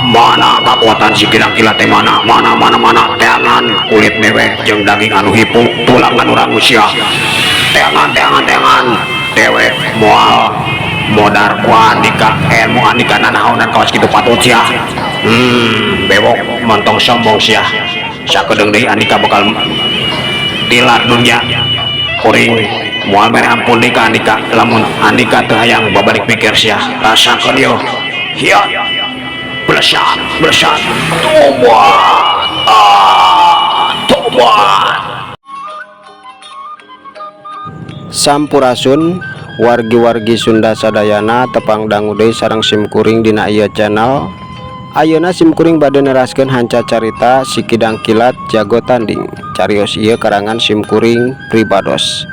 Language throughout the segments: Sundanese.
Mana kakuatan si Kidang Kilat teh mana mana mana mana teangan kulit dewek jeung daging anu hipu tulang anu rangus sia. Teangan teangan teangan dewek moal modar ku andika ilmu andika nanaonan kawas kitu patut sia. Bewok montong sombong sia. Sakedeung deui andika bakal tilar dunya. Kuring moal mere ampun deui ka andika lamun andika teu hayang babalik pikir sia. Rasakeun yo. Hiya. Blesat, blesat. Tobat. Ah, tobat. Sampurasun wargi-wargi Sunda sadayana tepang dangu deui sareng simkuring dina ieu channel. Ayeuna simkuring bade neraskeun hanca carita Si Kidang Kilat Jago Tanding. Carios ieu karangan simkuring pribados.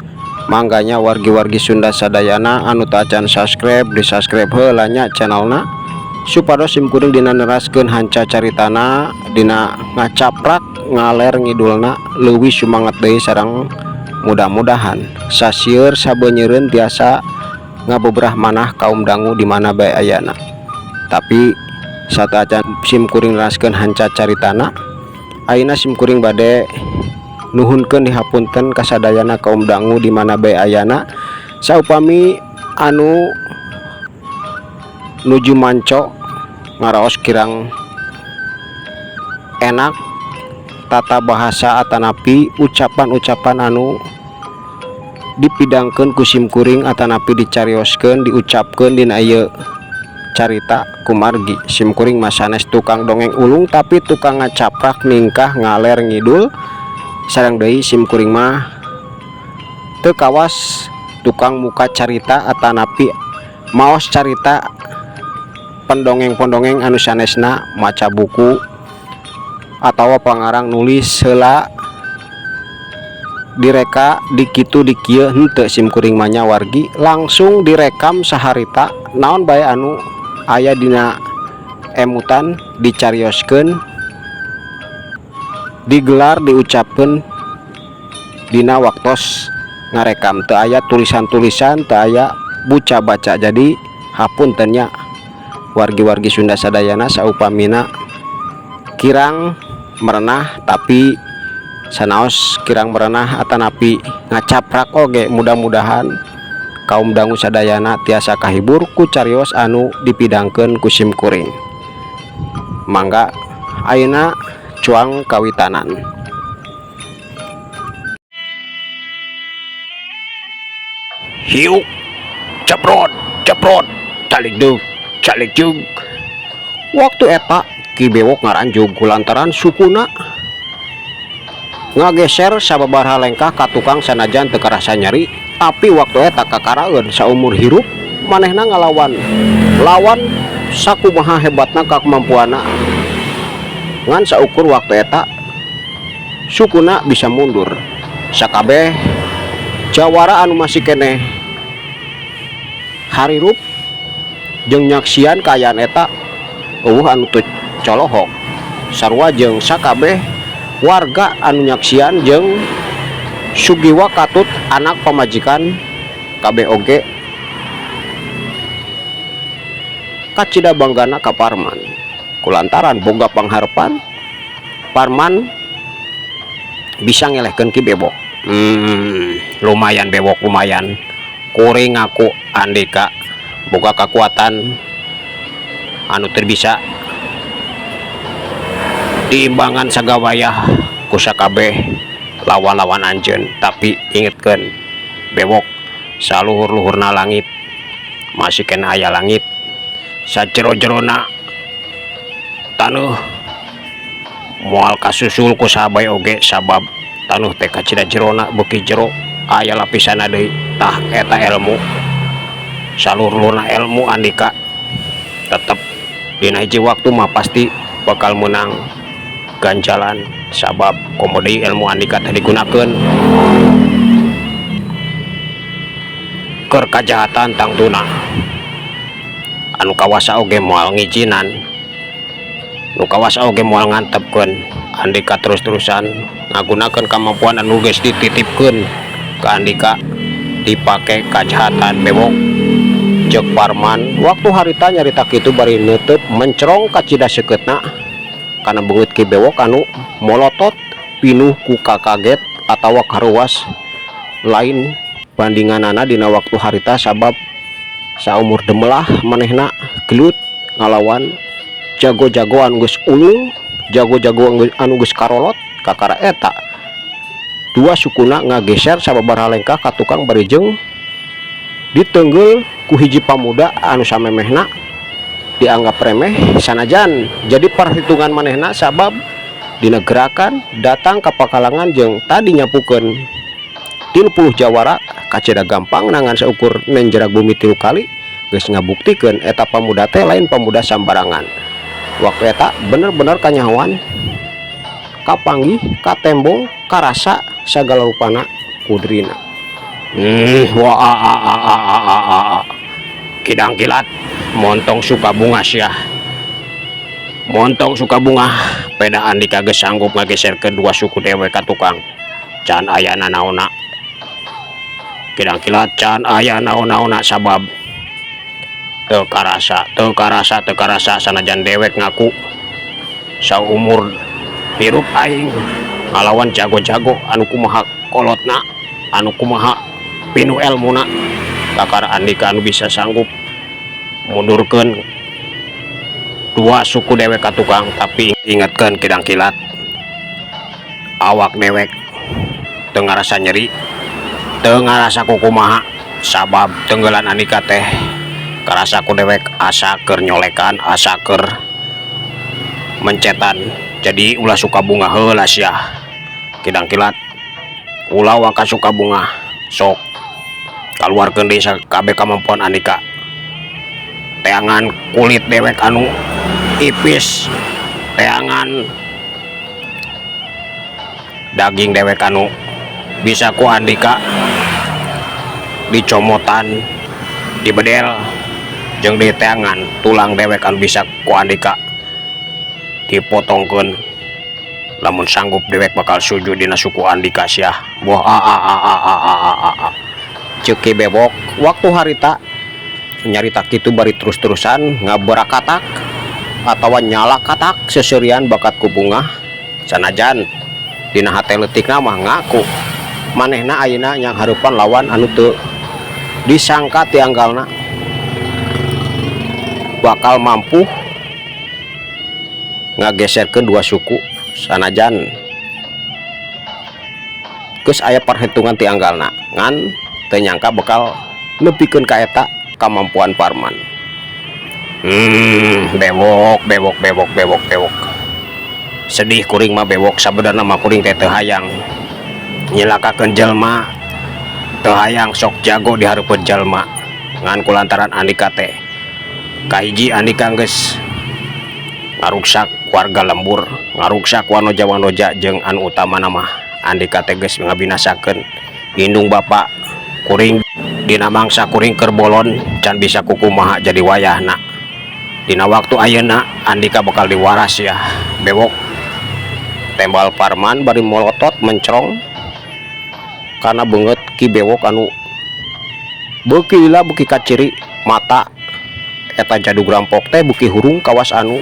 Mangganya wargi-wargi Sunda sadayana anu teu acan subscribe di subscribe heula nya channelna supados simkuring dina neraskeun hanca caritana dina ngacaprak ngaler ngidulna leuwih sumangat deui sareng mudah-mudahan sasieur sabenyeureun tiasa ngabeberah manah kaum dangu di mana bae ayana. Tapi sateuacan simkuring neraskeun hanca caritana, ayeuna simkuring bade nuhunkeun dihapunten kasadayana kaum dangu di mana bae ayana saupami anu nuju manco ngaraos kirang enak tata bahasa atanapi ucapan-ucapan anu dipidangkeun ku simkuring atanapi dicarioskeun diucapkeun dina ieu carita kumargi. Simkuring mah sanes tukang dongeng ulung tapi tukang ngacaprak ningkah ngaler ngidul. Sareng deui simkuring mah teu kawas tukang muka carita atanapi maos carita pendongeng-pendongeng anu sanesna maca buku atawa pangarang nulis heula direka dikitu dikieu henteu simkuring mah nya wargi langsung direkam saharita naon bae anu aya dina emutan dicarioskeun digelar diucapkeun dina waktos ngarekam teu aya tulisan-tulisan teu aya buca baca. Jadi hapunten nya wargi-wargi Sunda sadayana saupamina kirang merenah tapi sanaos kirang merenah atanapi ngacaprak oge mudah-mudahan kaum dangu sadayana tiasa kahibur ku carios anu dipidangkeun ku simkuring. Mangga ayeuna cuang kawitanan. Hiuk ceprot ceprot calikdug calikjug. Waktu eta Ki Bewok ngaranjug kulantaran sukuna ngageser sababaraha lengkah ka tukang sanajan teu karasa nyeri, tapi waktu eta kakaraeun saumur hirup manehna ngalawan lawan sakumaha hebatna kakemampuanna ngan saukur waktu eta sukuna bisa mundur. Sakabeh jawara anu masih keneh harirup jeung nyaksian kaayaan eta eueuh anu teu colohok sarua jeung sakabeh warga anu nyaksian jeung Sugiwa katut anak pamajikan kabeh oge kacida banggana ka Parman kulantaran boga pangharepan Parman bisa ngelehkeun Ki Bewok. Lumayan Bewok lumayan kuring ngaku andika boga kakuatan anu teu bisa diimbangan sagawayah ku sakabeh lawan-lawan anjeun. Tapi ingetkeun Bewok saluhur-luhurna langit masih kena aya langit sajero-jerona taneuh moal kasusul ku saha bae oge sabab tanuh teh kacida jerona beuki jero aya lapisanna deui. Tah eta ilmu saluhur-luhurna ilmu andika tetep dina hiji waktu mah pasti bakal menang ganjalan sabab komo deui ilmu andika teh digunakeun keur kajahatan tangtuna anu kawasa oge moal ngijinan nu kawasa oge moal ngantepkeun andika terus-terusan ngagunakeun kamampuan anu geus dititipkeun ka andika dipake kajahatan Bewok Cek Parman waktu harita nyarita kitu bari neuteub mencerong kacida seukeutna kana beungeut Ki Bewok anu molotot pinuh ku kakaget atawa karuas lain bandinganana dina waktu harita sabab saumur demelah manehna gelut ngalawan jago-jago anu geus ulung, jago-jago anu geus karolot. Kakara eta dua sukuna ngageser sababaraha lengkah ka tukang bari jeung ditenggel ku hiji pamuda anu samemehna dianggap remeh, sanajan jadi perhitungan manehna sabab dina gerakan datang ka pakalangan jeung tadi nyapukeun 30 jawara kacida gampang ngan seukur nenjerak bumi tilu kali geus ngabuktikeun eta pamuda teh lain pamuda sambarangan. Waktu eta bener-bener kanyahoan, kapanggih, katembong, karasa sagala rupana kudrina. Wah, a, a, a, a, a, a, a, a. Kidang Kilat, montong suka bungah sia. Montong suka bungah peda andika geus sanggup ngageser kedua suku dewek ka tukang. Can aya nanaona. Kidang Kilat, can aya naon-naonna sabab teu karasa, teu karasa, teu karasa. Sanajan dewek ngaku saumur hirup aing ngalawan jago-jago anu kumaha kolotna, anu kumaha pinuh elmuna, kakara andika anu bisa sanggup mundurkeun dua suku dewek ka tukang. Tapi ingatkan, Kidang Kilat, awak dewek teu ngarasa nyeri, teu ngarasa kukumaha sabab tenggelan andika teh karasa ku dewek asa keur nyolekan, asa keur mencetan. Jadi ulah suka bungah heula sia, Kidang Kilat. Ulah waka suka bungah. Sok kaluarkeun deui kabeh kemampuan andika. Teangan kulit dewek anu tipis, teangan daging dewek anu bisa ku andika dicomotan, dibedel, jeung di teangan tulang dewek anu bisa ku andika dipotongkeun. Lamun sanggup, dewek bakal sujud dina suku andika sia. Wah, a, a, a, a, a, a, a, a, a. Ceuk Ki Bewok waktu harita nyarita kitu bari terus-terusan ngaberakatak atawa nyala katak seserian bakat ku bungah, sanajan dina hate leutikna mah ngaku manehna ayeuna yang harupan lawan anu teu disangka tianggalna bakal mampu ngageserkeun dua suku, sanajan geus aya perhitungan tianggalna ngan teu nyangka bakal nepikeun ka eta kamampuan Parman. Bewok, Bewok, Bewok, Bewok, Bewok. Sedih kuring mah, Bewok. Sabenerna mah kuring teh teu hayang nyilakakeun jelma, teu hayang sok jago di hareupeun jelma. Ngan kulantaran andika teh kahiji andika geus ngaruksak warga lembur, ngaruksak wanoja-wanoja, jeung anu utamana mah andika teh geus ngabinasakeun indung bapa kuring dina mangsa kuring keur bolon. Can bisa kukumaha jadi wayahna. Dina waktu ayeuna andika bakal diwaras ya, Bewok, tembal Parman bari molotot mencerong karena beungeut Ki Bewok anu beuki lila beuki kaciri mata eta jadug rampok teh beuki hurung kawas anu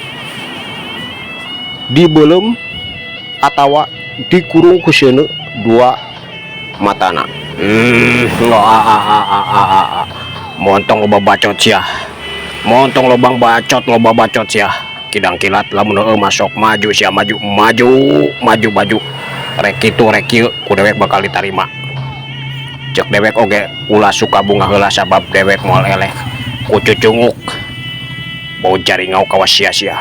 dibeuleum atawa dikurung ku seuneu dua matana. Lo, a, a, a, a, a, a, a. Montong loba bacot sia. Montong lobang bacot, loba bacot sia. Kidang Kilat, lamun heueuh masuk maju sia, maju, maju, maju, maju. Rek kitu rek kieu ku dewek bakal ditarima. Cek dewek oge ulah suka bungah heula sabab dewek moal eleh ku cucunguk bau jaringau kawas sia-sia.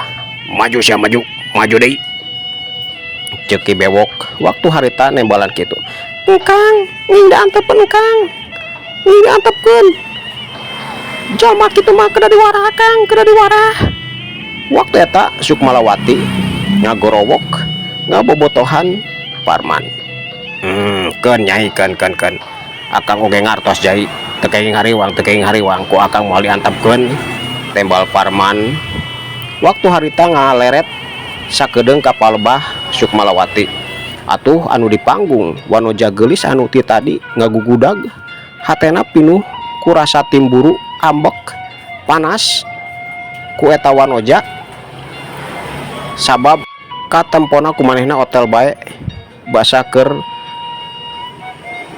Maju sia, maju, maju deui. Ceuk Ki Bewok waktu harita nembalan kitu. "Engkang, ning diantepkeun, Kang. Ning diantepkeun. Jalma kitu mah kedah diwarah, Kang, kedah diwarah." Waktu eta Sukmalawati ngagorowok ngabobotohan Parman. Keun Nyai, keun, keun, keun. Akang oge ngartos, Jai. Teu kenging hariwang, teu kenging hariwang ku akang moal diantepkeun, tembal Parman waktu harita ngaleret sakedeung ka palebah Sukmalawati. Atuh anu di panggung wanoja geulis anu ti tadi ngagugudag hatena pinuh ku rasa timburu ambek. Panas ku eta wanoja sabab katempona ku manehna otel bae basa keur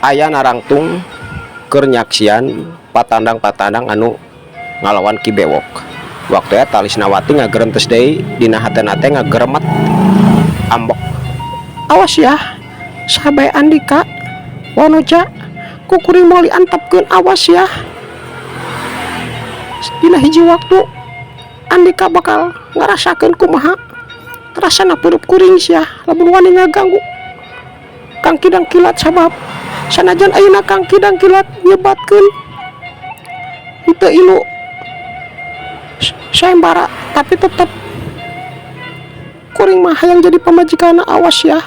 aya narangtung keur nyaksian patandang-patandang anu ngalawan Ki Bewok. Waktu eta Lisnawati ngagerentes deui, dina hatena teh ngageremet ambek. Awas ya, saha bae Andika Wanoja, ku kuring moal diantepkeun. Awas ya, dina hiji waktu Andika bakal ngarasakeun kumaha rasana peurup kuring sia lamun wani ngaganggu Kang Kidang Kilat, sabab sanajan ayeuna Kang Kidang Kilat nyebatkeun teu ilu sayembara, tapi tetep kuring mah hayang jadi pamajikanna. Awas ya,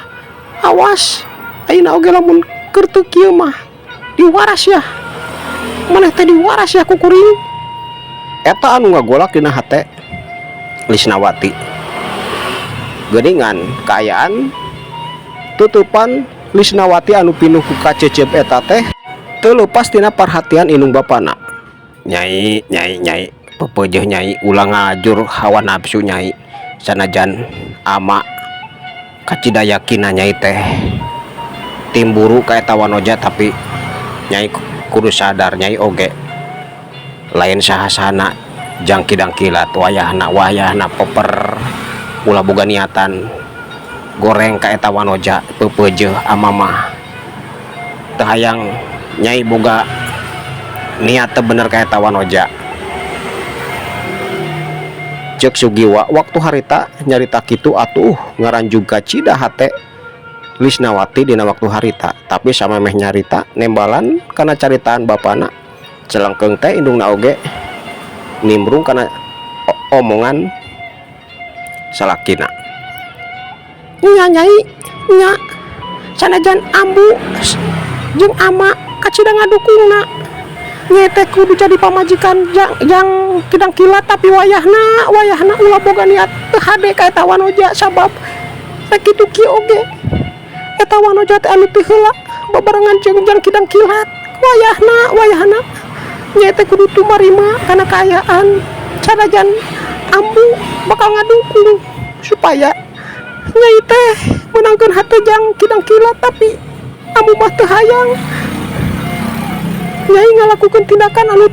awas, ayeuna oge lamun keur teu kieu mah diwaras ya, maneh teh diwaras ya ku kuring. Eta anu ngagolak dina hate Lisnawati. Geuningan kaayaan tutupan Lisnawati anu pinuh ku kacecep eta teh teu leupas tina parhatian indung bapana. Nyai, Nyai, Nyai, pepeujeuh Nyai, ulah ngajur hawa nafsu Nyai. Sanajan ama kacida yakina Nyai teh timburu ka eta wanoja, tapi Nyai kudu sadar Nyai oge lain saha-sahana jang Kidang Kilat. Wayahna, wayahna peper, ulah boga niatan goreng ka eta wanoja. Pepeujeuh, ama mah teu hayang Nyai boga niat teu bener ka eta wanoja, cek Sugiwa waktu harita nyarita kitu. Atuh ngaranjug kacida hate Lisnawati dina waktu harita, tapi samemeh nyarita nembalan kana caritaan bapana, celengkeung teh indungna oge nimbrung kana omongan salakina. Nya Nyai, nya, sanajan ambu jeung ama kacida ngadukungna Nyai teh kudu jadi pamajikan jang Kidang Kilat, tapi wayahna, wayahna ulah boga niat teu hade ka eta wanoja, sabab rek kitu kieu oge eta wanoja teh anu teu heula babarengan jeung jang Kidang Kilat. Wayahna, wayahna Nyai teh kudu tumarima kana kaayaan, sanajan ambu bakal ngadukung supaya Nyai teh meunangkeun hate jang Kidang Kilat, tapi ambu mah teu hayang Nyai ngalakukeun tindakan anu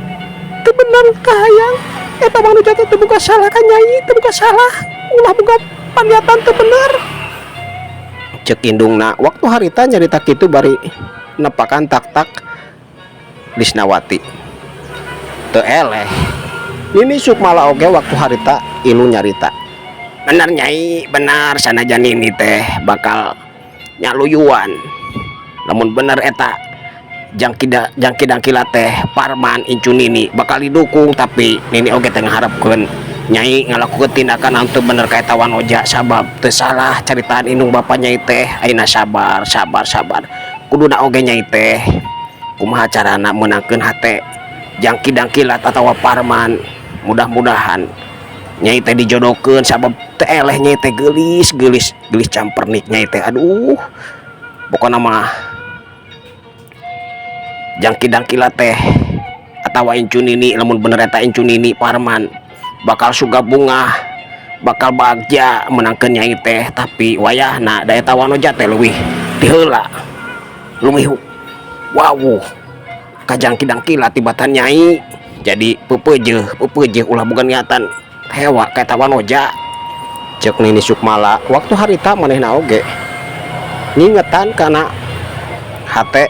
teu bener. Teu hayang eta wanoja teh teu boga salah ka Nyai, teu boga salah. Ulah boga paniatan teu bener, cek indungna waktu harita nyarita kitu bari nepakan tak-tak Lisnawati. Teu eleh Nini Sukmala oge waktu harita ilu nyarita. Bener Nyai, benar. Sanajan ini teh bakal nyaluyuan lamun bener eta jang Kidang Kilat teh Parman incu Nini, bakal didukung, tapi Nini oge teh ngaharepkeun Nyai ngalakukeun tindakan anu teu bener ka eta wanoja, sabab teu salah caritaan indung bapa Nyai teh. Ayeuna sabar, sabar, sabar. Kuduna oge Nyai teh kumaha carana meunangkeun hate jang Kidang Kilat atawa Parman. Mudah-mudahan Nyai teh dijodohkeun, sabab teu eleh Nyai teh geulis, geulis, geulis campernik Nyai teh. Aduh, pokona mah jang Kidang Kilat teh atawa incu Nini, lamun bener eta incu Nini Parman, bakal suka bungah, bakal bagja menangkeun Nyai teh. Tapi wayahna da eta wanoja teh leuwih ti heula, leuwih wawuh ka jang Kidang Kilat tibatan Nyai. Jadi pepeujeuh, pepeujeuh, ulah boga niatan hewa ka eta wanoja, cek Nini Sukmala waktu harita. Manehna oge ngingetan kana hate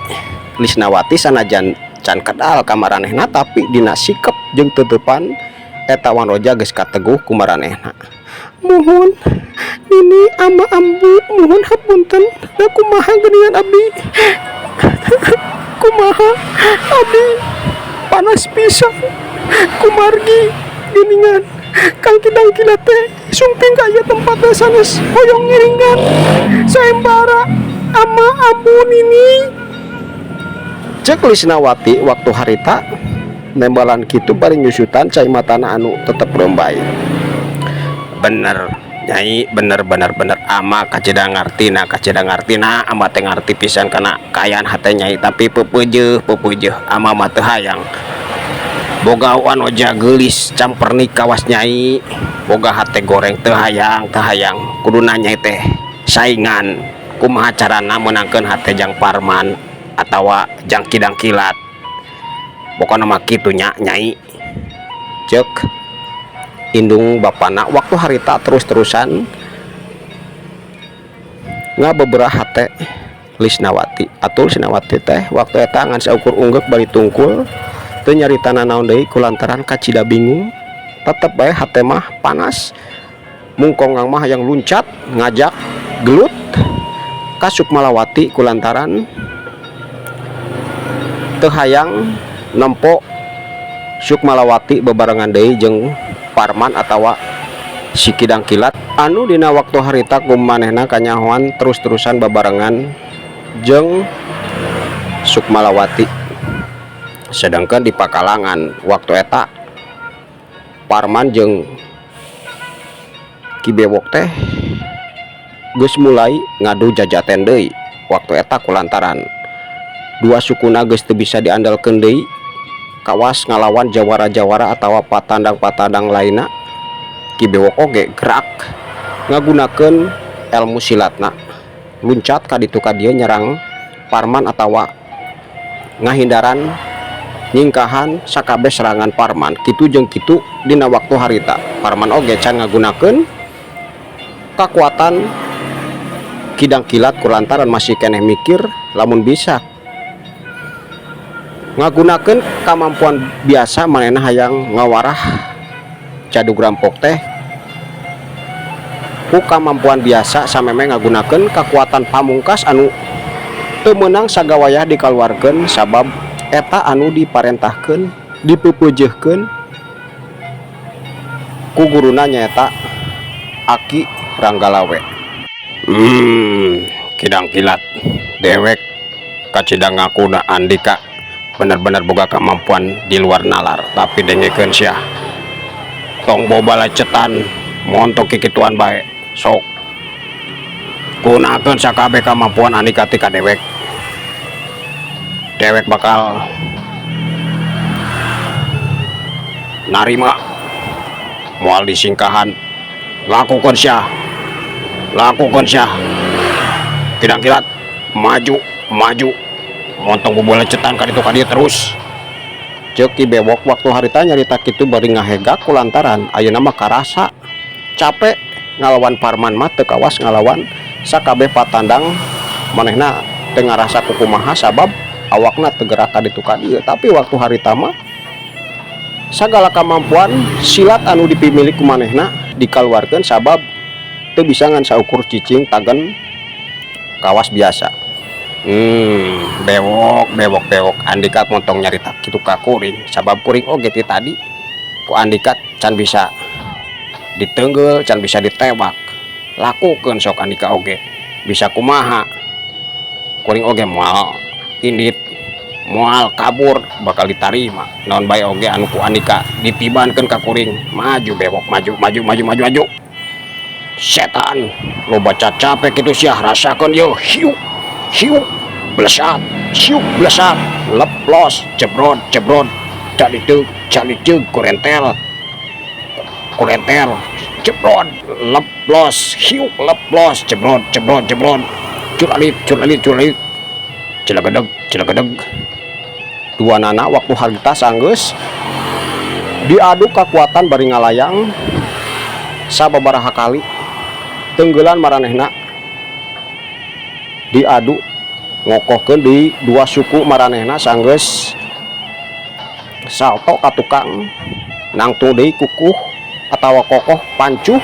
Lisnawati, sanajan can kedal ka maranehna, tapi dina sikep jeung tutupan eta wanoja geus kateguh ku maranehna. Muhun Nini, ama, ambu, muhun hapunten. Da kumaha geuningan abdi, kumaha abdi panas pisan kumargi geuningan Kang Kidang Kilat teh sumping ka ieu tempat teh sanes hoyong ngiringan sayembara. Ama, ambu, Nini, cek Lisnawati waktu harita nembalan kitu bari nyusutan cai matana anu tetep rombay. Bener Nyai, bener, bener, bener. Ama kacida ngartina, kacida ngartina. Ama teh ngarti pisan kana kaayaan hate Nyai, tapi pepeujeuh, pepeujeuh, ama mah teu hayang Boga wanoja geulis campernik kawas Nyai, boga hate goreng, teu hayang, teu hayang. Kuduna Nyai teh saingan kumaha carana meunangkeun hate jang Parman atawa jang Kidang Kilat. Pokona mah kitu nya, Nyai, cek indung bapana waktu harita terus-terusan ngabeberah hate Lisnawati. Atuh Lisnawati teh waktu eta ngan saukur unggeuk bari tungkul, teu nyarita nanaon deui kulantaran kacida bingung. Tetep bae hate mah panas, mungkongang mah hayang luncat ngajak gelut ka Sukmalawati kulantaran teu hayang nempo Sukmalawati bebarengan deui jeung Parman atawa si Kidang Kilat anu dina waktu harita ku manehna kanyahoan terus-terusan babarengan jeung Sukmalawati. Sedangkan di pakalangan waktu eta Parman jeung Ki Bewok teh geus mulai ngadu jajaten deui waktu eta kulantaran dua sukuna geus teu bisa diandalkeun deui kawas ngalawan jawara-jawara atawa patandang-patandang lainna. Ki Bewok oge gerak ngagunakeun ilmu silatna, luncat ka ditu ka dieu nyerang Parman atawa ngahindaran, nyingkahan sakabeh serangan Parman. Kitu jeung kitu dina waktu harita Parman oge can ngagunakeun kakuatan Kidang Kilat kulantaran masih keneh mikir lamun bisa ngagunakeun kamampuan biasa manehna hayang ngawarah jadug rampok teh ku kamampuan biasa sameme ngagunakeun kakuatan pamungkas anu teu meunang sagawayah dikaluarkeun, sabab eta anu diparentahkeun, dipeupeujeurkeun ku guruna, nyaeta Aki Ranggalawe. Kidang Kilat, dewek kacida ngakuna andika bener-bener boga kemampuan di luar nalar, tapi dengekeun sia, tong boba lecetan, montok kikituan bae. Sok gunakeun sakabeh kemampuan andika ti ka dewek. Dewek bakal narima, moal disingkahan. Lakukan sia, lakukan sia, Kidang Kilat. Maju, maju, montong boba lecetan ka ditu ka dieu terus, ceuk Ki Bewok waktu harita nyarita kitu bari ngahegak kulantaran ayeuna mah karasa capek ngalawan Parman mah teu kawas ngalawan sakabeh patandang. Manehna teu ngarasa kukumaha sabab awakna teu gerak ka ditu ka dieu, tapi waktu harita mah sagala kemampuan silat anu dipimilik ku manehna dikaluarkeun sabab teu bisa ngan saukur cicing tagen kawas biasa. Bewok, bewok, bewok, andika montong nyarita kitu ka kuring, sabab kuring oge ti tadi ku andika can bisa ditenggel, can bisa ditewak. Lakukeun sok andika oge bisa kumaha. Kuring oge moal indit, moal kabur, bakal ditarima naon bae oge anu ku andika ditibankeun ka kuring. Maju, Bewok, maju, maju, maju, maju, maju. Setan, loba capek kitu sia, rasakeun yo. Hiu hiu, blesat, siuk, blesat, leplos, jebrot, jebrot, caliceuk, caliceuk, kurentel, kurentel, jebrot, leplos, hiu, leplos, jebrot, jebrot, jebrot, curalit, curalit, curalit, cilagedeg, cilagedeg. Dua nana waktu harita sanggeus diadu kekuatan bari ngalayang sababaraha kali tenggelan maranehna diadu ngokohkeun di dua suku maranehna. Sanggeus salto ka tukang, nangtung deui kukuh atawa kokoh pancuh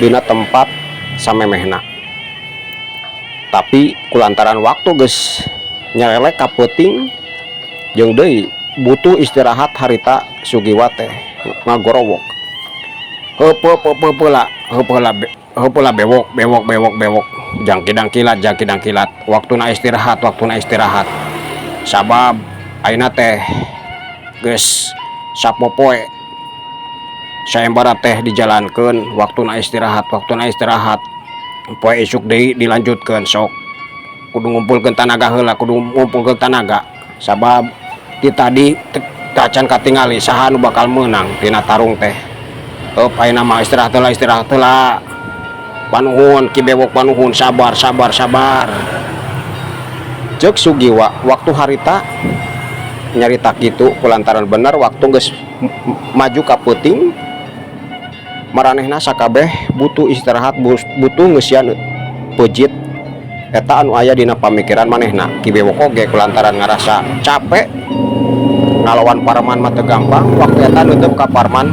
dina tempat samemehna, tapi kulantaran waktu geus nyelelek ka peuting jeung deui butuh istirahat, harita Sugiwa teh ngagorowok, "Heupeut, heupeut heula, heupeut heula, heupeut heula, Bewok, bewok, bewok, bewok, jang Kidang Kilat, jang Kidang Kilat. Waktuna istirahat, waktuna istirahat, sabab ayeuna teh geus sapopoe sayembara teh dijalankeun. Waktuna istirahat, waktuna istirahat. Poe isuk deui dilanjutkeun. Sok kudu ngumpulkeun tanaga heula, kudu ngumpulkeun tanaga, sabab ti tadi Acan katingali saha nu bakal meunang tina tarung teh. Eup, ayeuna mah istirahat heula, istirahat heula. Panuhun, Ki Bewok, panuhun. Sabar, sabar, sabar, ceuk Sugiwa waktu harita nyarita kitu, kulantaran bener waktu geus maju ka peuting, maranehna sakabeh butuh istirahat, butuh ngeusian peujit. Eta anu aya dina pamikiran manehna. Ki Bewok oge kulantaran ngarasa capek ngalawan Parman mah teu gampang, waktu eta nutup ka Parman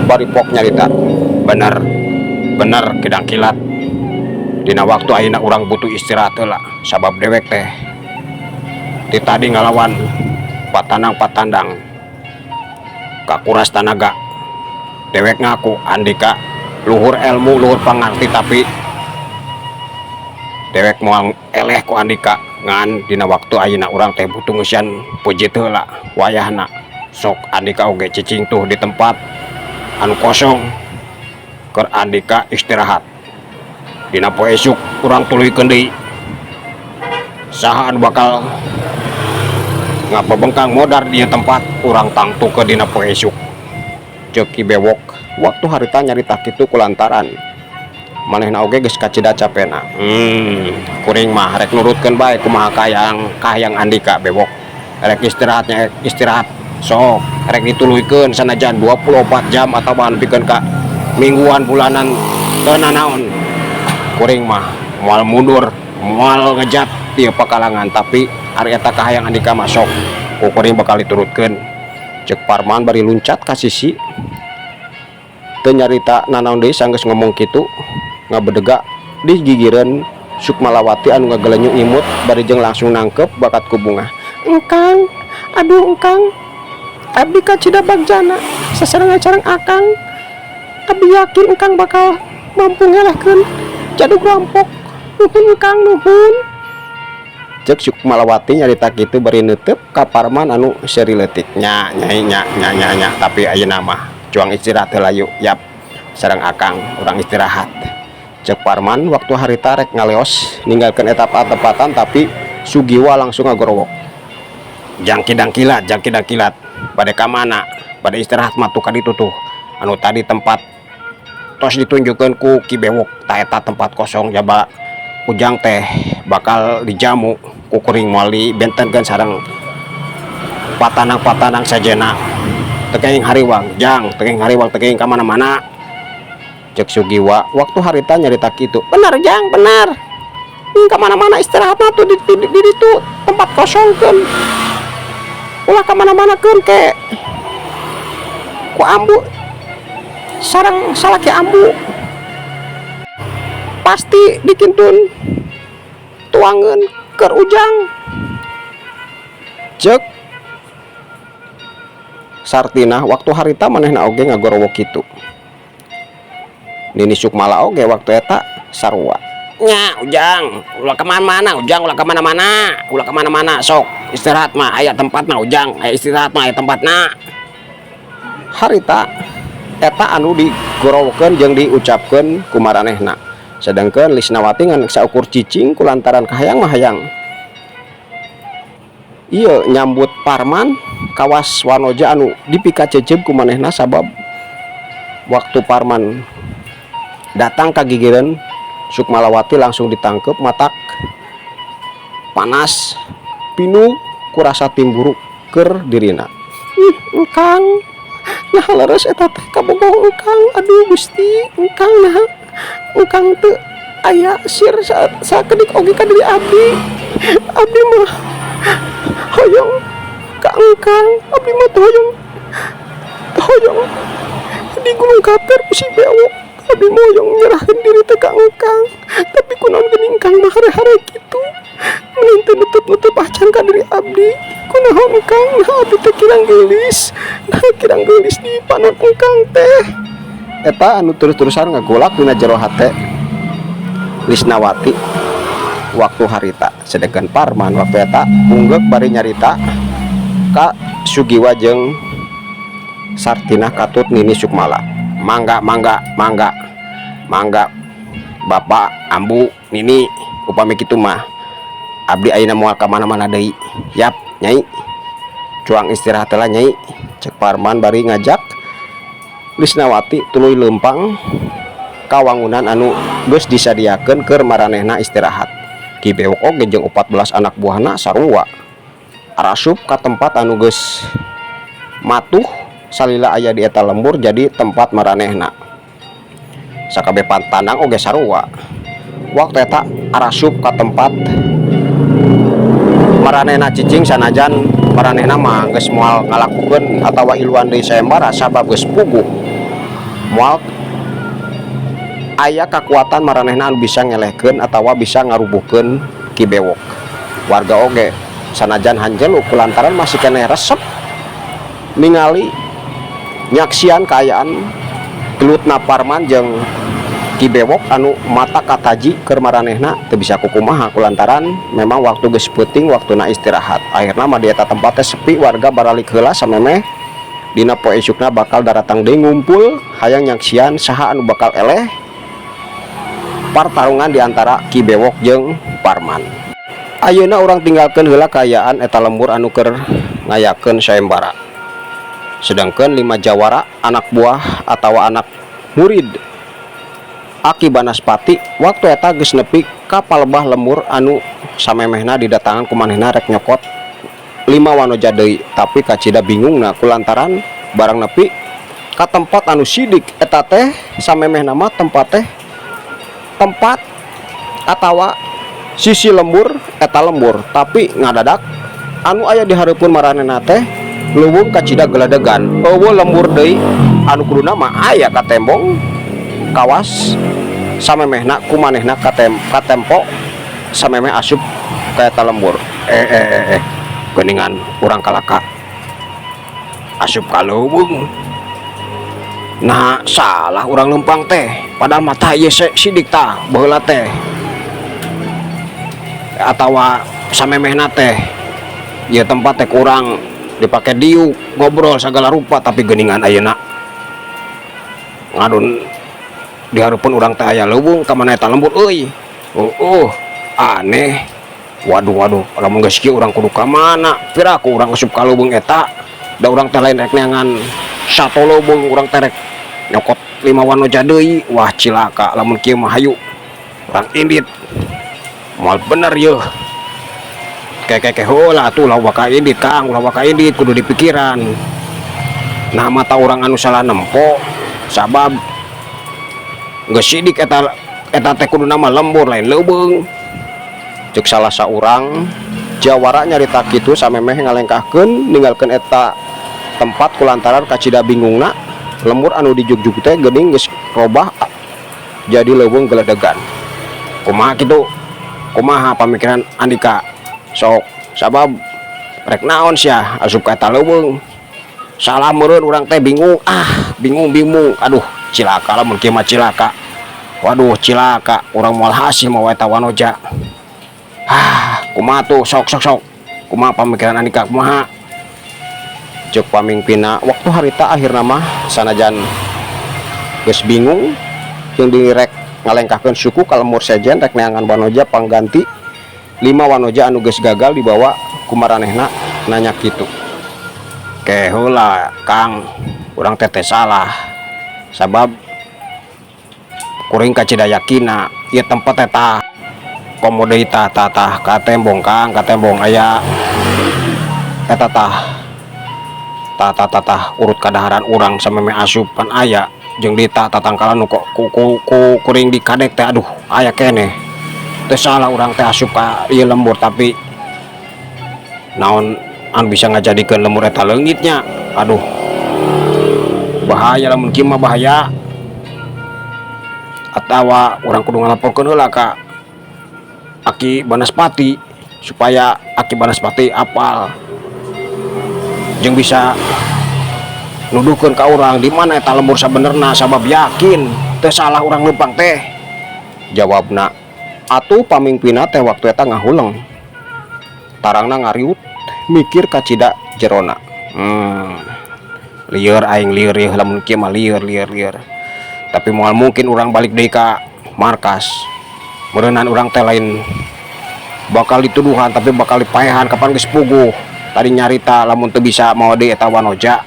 bari pok nyarita, "Bener, bener, Kidang Kilat. Dina waktu ayeuna urang butuh istirahat heula, sabab dewek teh ti tadi ngalawan patanang patandang, kakuras tanaga. Dewek ngaku andika luhur ilmu, luhur pangarti, tapi dewek moal eleh ku andika. Ngan dina waktu ayeuna urang teh butuh ngeusian peujit heula. Wayahna sok andika oge cicing tuh di tempat anu kosong keur andika istirahat. Dina poe esuk urang tuluykeun deui saha anu bakal ngabebengkang modar di tempat, urang tangtukeun dina poe esuk," ceuk Ki Bewok waktu harita nyarita kitu kulantaran manehna oge geus kacida capena. Kuring mah rek nurutkeun bae kumaha kahayang kahayang andika, Bewok. Rek istirahatnya istirahat sok, rek dituluykeun sanajan 24 jam atau nepikeun ka mingguan, bulanan, teu nanaon, kuring mah moal mundur, moal ngejat di pakalangan. Tapi ari eta kahayang andika mah sok, ku kuring bakal diturutkeun," ceuk Parman bari luncat ka sisi. Teu nyarita nanaon deui, sanggeus ngomong kitu ngabedega di gigireun Sukmalawati anu ngagelenyu imut bari jeung langsung nangkep bakat ku bungah. "Engkang, aduh engkang, abdi kacida bagjana sasarengan sareng akang. Abdi yakin engkang bakal mampu ngelehkeun jadug rampok. Nuhun engkang, nuhun," ceuk Sukmalawati nyarita kitu bari neuteup ka Parman anu seuri leutik. "Nya, nyai, nya, nya, nya, nya, tapi ayeuna mah cuang istirahat heula yuk. Yap, sareng akang urang istirahat," ceuk Parman waktu harita rek ngaleos ninggalkeun eta patempatan, tapi Sugiwa langsung ngagorowok, "Jang Kidang Kilat, Jang Kidang Kilat, bade ka mana? Bade istirahat mah tuh ka ditu tuh, anu tadi tempat tos ditunjukkeun ku Ki Bewok. Tah, eta tempat kosong, jaba ujang teh bakal dijamu ku kuring, moal dibentenkeun sareng patanang-patanang sajena. Teu kenging hariwang, Jang, teu kenging hariwang, teu kenging ka mana-mana," ceuk Sugiwa waktu harita nyarita kitu. "Benar, Jang, benar. Ka mana-mana, istirahat tuh di ditu tempat kosong kan, ulah ka mana-mana keun ke ku ambu sareng salaki ambu pasti dikintun tuangan keur ujang," ceuk Sartina waktu harita manehna oge ngagorowok kitu. Nini Sukmala oge waktu eta sarua. "Nya, ujang, ulah kemana-mana, ujang, ulah kemana-mana, ulah kemana-mana. Sok istirahat mah aya tempatna, ujang, aya istirahat mah aya tempatna." Harita eta anu digorowokeun jeung diucapkeun ku maranehna, sedangkan Lisnawati ngan saukur cicing kulantaran kahayang mah hayang ieu nyambut Parman kawas wanoja anu dipikacecep ku manehna, sabab waktu Parman datang ka gigireun Sukmalawati langsung ditangkep, matak panas pinuh kurasa timburuk keur dirina. "Ih, engkang, nah leres eta teh kabogoh engkang? Aduh Gusti, engkang, nah engkang teu aya sir sakedik oge ka diri abdi. Abdi mah hoyong ka engkang, abdi mah teu hoyong, teu hoyong digulung kater ku si Bewok. Abdi mah hoyong nyerahkeun diri teh ka engkang, tapi kunaon geuning engkang mah hare-hare kitu, mending teu nutup-nutup acan ka diri abdi. Kunaon engkang? Nah abdi teh kirang geulis, nah kirang geulis di panon engkang teh?" Eta anu terus-terusan ngagolak dina jero hate Lisnawati waktu harita, sedangkan Parman waktu eta unggeuk bari nyarita ka Sugiwa jeung Sartinah katut Nini Sukmala. "Mangga, mangga, mangga, mangga, Bapak, Ambu, Nini. Upami kitu mah abdi ayeuna moal ka mana-mana deui. Yap, nyai." Cuang istirahat heula, Nyai, cek Parman bari ngajak Lisnawati tuluy leumpang ka wangunan anu geus disadiakeun keur maranehna istirahat. Ki Bewok oge jeung 14 anak buahna sarua arasup ka tempat anu geus matuh salila aya di eta lembur jadi tempat maranehna. Sakabeh tandang oge sarua waktu eta arasup ka tempat maranehna cicing, sanajan maranehna mah geus moal ngalakukeun atawa iluan deui sayembara, sabab geus puguh moal aya kakuatan maranehna anu bisa ngelehkeun atawa bisa ngarubuhkeun Ki Bewok. Warga oge sanajan hanjelu kulantaran masih keneh resep ningali nyaksian kaayaan gelutna Parman jeung Ki Bewok anu mata kataji keur maranehna teu bisa kukumaha kulantaran memang waktu geus peuting, waktuna istirahat. Akhirna mah di eta tempat teh sepi, warga baralik heula samemeh dina poe isukna bakal daratang deui ngumpul hayang nyaksian saha anu bakal eleh partarungan di antara Ki Bewok jeung Parman. Ayeuna urang tinggalkeun heula kaayaan eta lembur anu keur ngayakeun sayembara, sedangkan lima jawara anak buah atau anak murid Aki Banaspati waktu eta geus nepi ka palebah lembur anu samemehna didatangan ku manehna rek nyokot lima wanoja deui, tapi kacida bingungna kulantaran barang nepi ka tempat anu sidik eta teh samemehna mah tempat teh tempat atawa sisi lembur eta lembur, tapi ngadadak anu aya di hareupeun maranehna teh leuweung kacida geledegan, euweuh lembur deui anu kuduna mah aya katembong kawas samemehna ku manehna katempo samemeh asup ka eta lembur. Eh eh eh, eh. Geuningan urang kalaka asup ka leuweung. Nah, salah urang lempang teh, padahal mata ieu sidik tah baheula teh atawa samemehna teh ieu tempat teh kurang dipake diuk ngobrol segala rupa, tapi geuningan ayeuna ngadon di hareupeun urang teh aya leuweung. Ka mana eta lembur euy? Oh, aneh. Waduh, waduh, lamun geus kieu urang kudu ka mana? Piraku urang asup ka leuweung eta? Da urang teh lain rek neangan sato leuweung, urang teh rek nyokot lima wanoja deui. Wah, cilaka lamun kieu mah. Hayu urang indit, moal bener yeuh. Ke ke ke heula atuh, ulah waka indit, Kang, ulah waka indit, kudu dipikiran. Nah, mata urang anu salah nempo, sabab geus sidik eta eta teh kuduna mah lembur, lain leuweung, cek salah saurang jawara nyarita kitu samemeh ngalengkahkeun ninggalkeun eta tempat kulantaran kacida bingungna lembur anu dijugjug teh geuning geus robah jadi leuweung geledegan. Kumaha kitu? Kumaha pamikiran andika? Sok, sabab rek naon sia asup ka eta leuweung? Salah meureun urang teh, bingung ah, bingung bingung. Aduh, cilaka lamun kieu mah, cilaka. Waduh, cilaka, urang moal hasil mawa eta wanoja. Ah, kumaha tuh? Sok sok sok, kumaha pamikiran andika, kumaha? Cek pamingpina waktu harita. Akhirna mah sanajan geus bingung jeung direk ngalengkahkeun suku ka lembur sejen rek neangan wanoja pangganti lima wanoja anu geus gagal dibawa ku maranehna, nanya kitu. Ke heula, Kang, urang teh teh salah, sabab kuring kacida yakina ieu tempat eta komo deui. Tah tah tah, katembong, Kang, katembong aya eta. Tah tah tah tah tah, urut kadaharan urang samemeh asup pan aya jeung di tah tatangkalan nu kok ku kuring di kadek teh. Aduh, aya keneh. Teu salah urang teh asup ka ieu lembur, tapi naon anu bisa ngajadikeun lembur eta leungitnya? Aduh, bahaya lamun kieu mah, bahaya. Atawa urang kudu ngalaporkeun heula ka Aki Banaspati supaya Aki Banaspati apal jeung bisa nuduhkeun ka urang di mana eta lembur sabenerna, sabab yakin teu salah urang leumpang teh, jawabna. Atuh pamingpina teh waktu eta ngahuleng, tarangna ngariut mikir kacida jerona. Lieur aing, lieur ieu lamun kieu mah, lieur lieur lieur. Tapi moal mungkin urang balik deui ka markas. Meureunan urang teh lain bakal dituduhan, tapi bakal dipaehan. Kapan geus puguh. Tadi nyarita lamun teu bisa mawa deui eta wanoja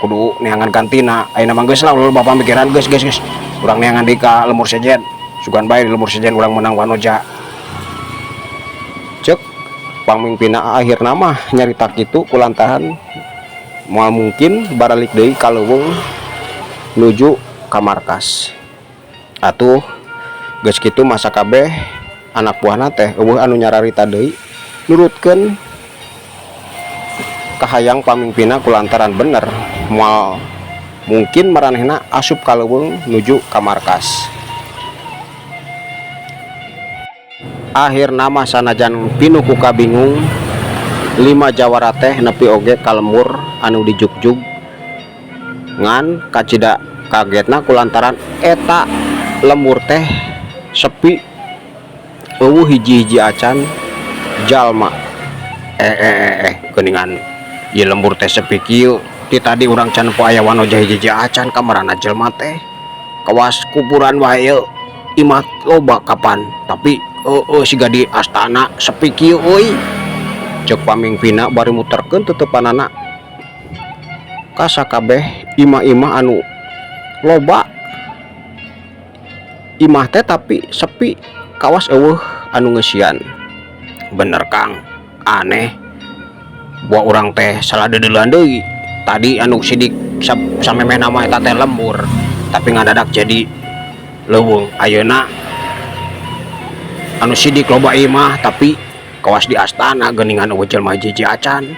kudu neangan gantina. Ayeuna mah geus lah, ulah loba pamikiran, geus, geus, geus. Urang neangan deui ka lembur sejen. Sugan bae di lembur sejen urang menang wanoja. Cek pangmingpinna akhirna mah nyarita kitu kulantaran moal mungkin baralik deui ka leuweung nuju ka markas. Atuh geus kitu masa kabeh anak buahna teh euweuh anu nyararita deui, nurutkeun kahayang pamingpinna kulantaran bener moal mungkin maranehna asup ka leuweung nuju ka markas. Akhirna mah sanajan pinuh ku kabingung, lima jawara teh nepi oge ka lembur anu dijugjug, ngan kacida kagetna kulantaran eta lembur teh sepi, euweuh hiji-hiji acan jalma. Eh, eh, eh, eh, geuningan ieu lembur teh sepi kieu. Ti tadi urang can nempo aya wanoja hiji-hiji acan, kamarana jelema teh? Kawas kuburan wae ieu imah loba kapan, tapi heueuh siga di astana sepi kieu euy, ceuk pamingpinna bari muterkeun teuteupanana ka sakabeh imah-imah anu loba imah teh tapi sepi, kawas euweuh anu ngeusian. Bener, Kang, aneh. Buah urang teh salah deudeuleun deui. Tadi anu sidik samemehna mah eta teh lembur, tapi ngadadak jadi leuweung. Ayeuna anu sidik loba imah tapi kawas di astana geuningan euweuh jelema hiji-hiji acan,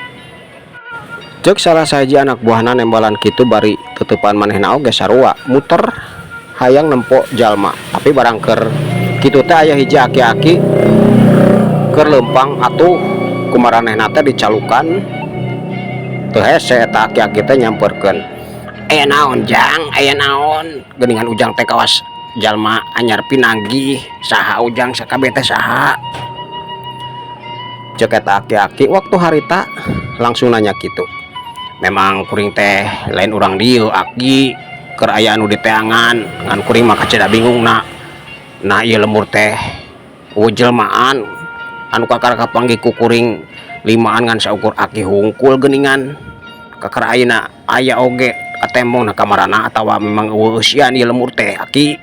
ceuk salah sahiji anak buahna nembalan kitu bari teuteupan manehna oge sarua muter hayang nempo jalma. Tapi barang keur kitu teh aya hiji aki-aki keur leumpang, atuh kumaranehna teh dicalukan. Teu hese eta aki-aki teh nyamperkeun, "Aya naon, Jang? Aya naon? Geuningan Ujang teh kawas jalma anyar pinanggih. Saha Ujang sakabeh teh saha?" ceuk eta aki-aki waktu harita langsung nanya kitu. "Memang kuring teh lain urang dieu, Aki. Keur aya anu diteangan, ngan kuring mah kacida bingungna. Nah, ieu lembur teh euweuh jelmaan anu kakara kapanggih ku kuring limaan ngan saukur aki hungkul geuningan. Kakara ayeuna aya oge katembong. Na kamarana atawa memang euweuh eusian ieu lembur teh, Aki?"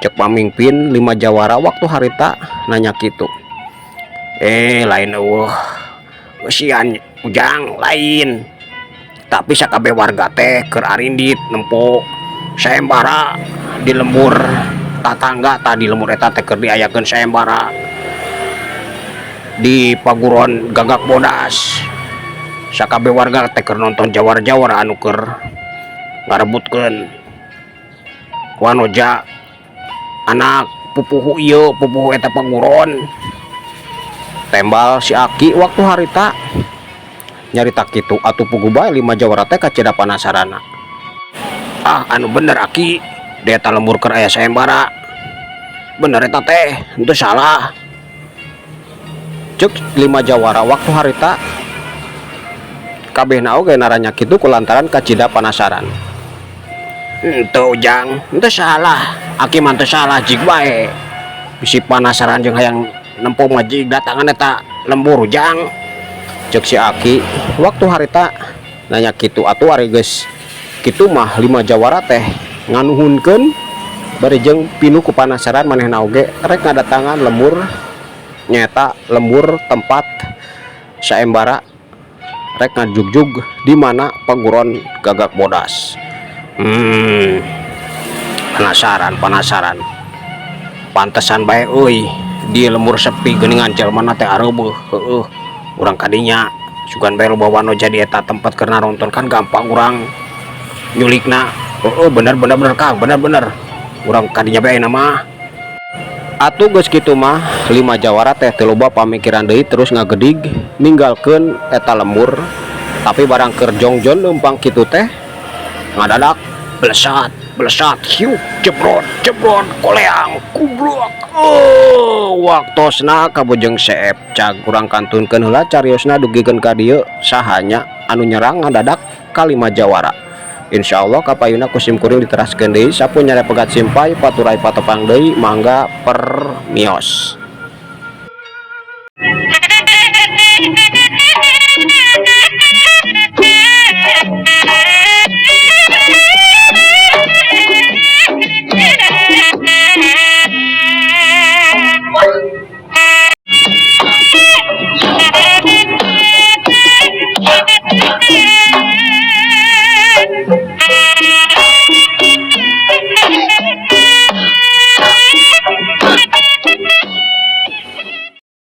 ceuk pamingpin lima jawara waktu harita nanya kitu. "Eh, lain euweuh eusian, Ujang, lain. Tapi sakabeh warga teh keur arindit nempo sayembara di lembur tatangga. Tah, di lembur eta teh keur diayakeun sayembara di Paguron Gagak Bodas. Sakabeh warga teh keur nonton jawara-jawara anu keur ngarebutkeun wanoja anak pupuhu ieu, pupuhu eta paguron," tembal si Aki waktu harita nyarita kitu. Atuh puguh bae lima jawara teh kacida panasarana. "Ah, anu bener, Aki, di eta lembur keur aya sayembara. Bener eta teh, henteu salah," ceuk lima jawara waktu harita. Kabehna oge naranya kitu kulantaran kacida panasaran. "Henteu, Ujang, henteu salah. Aki mah teu salah, jig bae. Bisi panasaran jeung hayang nempo mah jig datangan eta lembur, Ujang," ceuk si Aki waktu harita nanya kitu. Atuh ari geus kitu mah lima jawara teh nganuhunkeun bari jeung pinuh ku panasaran manehna oge rek ngadatangan lembur, nyaeta lembur tempat saembara rek ngajugjug di mana Paguron Gagak Bodas. "Penasaran, penasaran. Pantesan bae euy di lembur sepi geuningan jelema teh areubeeh. Heueuh, urang kadinya sugan bae loba wanoja di eta tempat keur naronton, kan gampang urang nyulikna. Heueuh, bener, bener, bener, Kang, bener, bener. Urang kadinya bae ayeuna mah." Atuh geus kitu mah lima jawara teh teu loba pamikiran deui, terus ngagedig ninggalkeun eta lembur. Tapi barang keur jongjon leumpang kitu teh ngadadak belesat belesat, hiuk, jebrot jebrot, koleang kublok. Oh, waktosna kabujeng seep. Cag urang kantunkeun heula cariosna dugikeun ka dieu. Sahanya anu nyerang ngadadak ka lima jawara? Insyaallah kapayuna ku sim kuring diteraskeun deui. Sapunyana pegat simpay paturay patepang deui. Mangga permios.